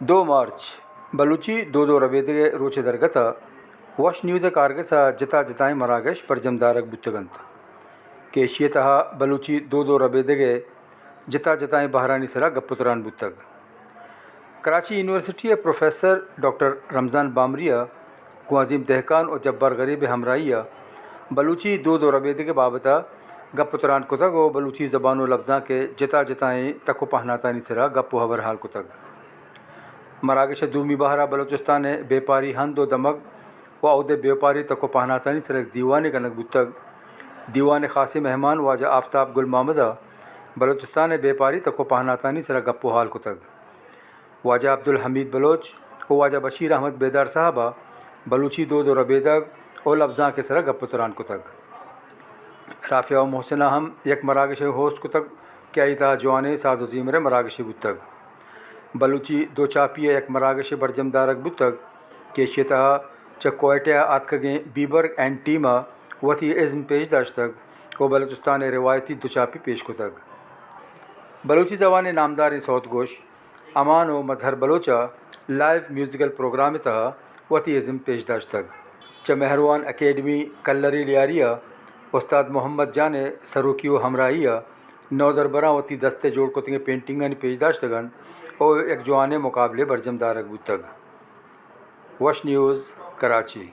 دو مارچ، بلوچی دود ءُ ربیدگ ءِ روچ ءِ درگت ءَ وش نیوز ءِ کارگس ءَ جتا جتائیں مراگش برجم دارگ بوتگ انت کہ ایشی ءِ تہا بلوچی دود ءُ ربیدگ ءِ جتا جتائیں بہرانی سرا گپ ءُ تران بوتگ۔ کراچی یونیورسٹی ءِ پروفیسر ڈاکٹر رمضان بامری ءَ گوں عظیم دہقان ءُ جبار غریب ءِ ہمراہی ءَ بلوچی دود ءُ ربیدگ ءِ بابت ءَ گپ ءُ تران کتگ ءُ بلوچی زبان ءُ لبزانک ءِ جتا جتائیں تک ءُ پہناتانی سرا گپ ءُ ہبر حال کتگ۔ مراگش ءِ دومی بہر ءَ بلوچستان ءِ بیپاری ہند ءُ دمگ ءُ اود ءِ بیپاری تک ءُ پہناتانی سرا یک دیوانے کنگ بوتگ۔ دیوان ءِ خاصیں مہمان واجہ آفتاب گل محمد ءَ بلوچستان ءِ بیپاری تک ءُ پہناتانی سرا گپ ءُ حال کتگ۔ واجہ عبدالحمید بلوچ ءُ واجہ بشیر احمد بیدار صاحب ءَ بلوچی دود ءُ ربیدگ ءُ لبزانک ءِ سرا گپ ءُ تران کتگ۔ رافعہ ءُ محسنہ ہم یک مراگشے ہوسٹ کتگ کہ آئی تہا جوانیں ساز ءُ زیمر ءِ مراگشے بوتگ۔ بلوچی دوچاپی ءِ یک مراگشے برجم دارگ بوتگ کہ ایشی ءِ تہا چہ کوئٹہ ءَ آتکگیں بیبرگ اینڈ ٹیم ءَ وتی ازم پیش داشتگ ءُ بلوچستان ءِ روایتی دوچاپی پیش کتگ۔ بلوچی زبان ءِ نامداریں سوت گوش امان ءُ مظہر بلوچ ءَ لائیو میوزیکل پروگرام ءِ تہا وتی ازم پیش داشتگ۔ چہ مہروان اکیڈمی کلری لیاری ءَ استاد محمد جان ءِ سروکی ءُ ہمراہی ءَ نودربراں وتی دست ءِ جوڑ کتگیں پینٹنگانی پیش داشتگ انت ءُ یک جوانیں مقابلے برجم دارگ بوتگ۔ وش نیوز، کراچی۔